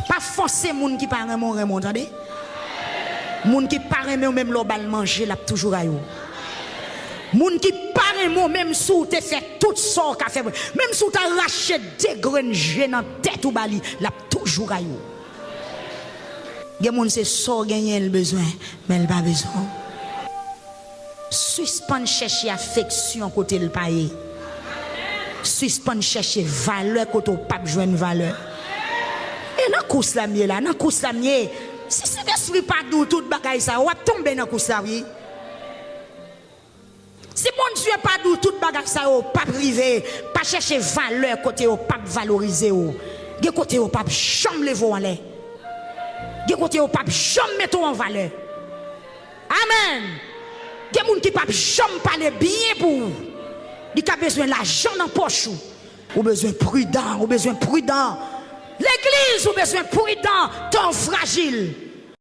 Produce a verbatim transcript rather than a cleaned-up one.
Pa fòse moun ki pa renmen w renmen w, tande. Moun ki pa renmen w, menm lè w ba l manje, l ap toujou rayi w. Moun ki pa renmen w, menm si w te fè tout sa w ka fè, menm si w ta rache de grenn je nan tèt ou ba li, l ap toujou rayi w. Gen moun se sa w genyen l bezwen, men l pa bezwen w. Sispann chèche afeksyon kote l pa ye. Sispann chèche valè kote w p ap jwenn valè. E nan kous la m ye la, nan kous la m ye. Si Sentespri pa di w tout bagay sa yo, w ap tonbe nan kous la, wi. Si Bondye pa di w tout bagay sa yo, w p ap rive. Pa chèche valè kote yo p ap valorize w. Gen kote yo p ap janm leve w anlè. Gen kote yo p ap janm mete w an valè. Amèn. Gen moun ki p ap janm pale byen pou ou. Li ka bezwen lajan nan pòch ou. Ou bezwen pridan, ou bezwen pridan. Legliz, ou bezwen pridan. Tan frajil.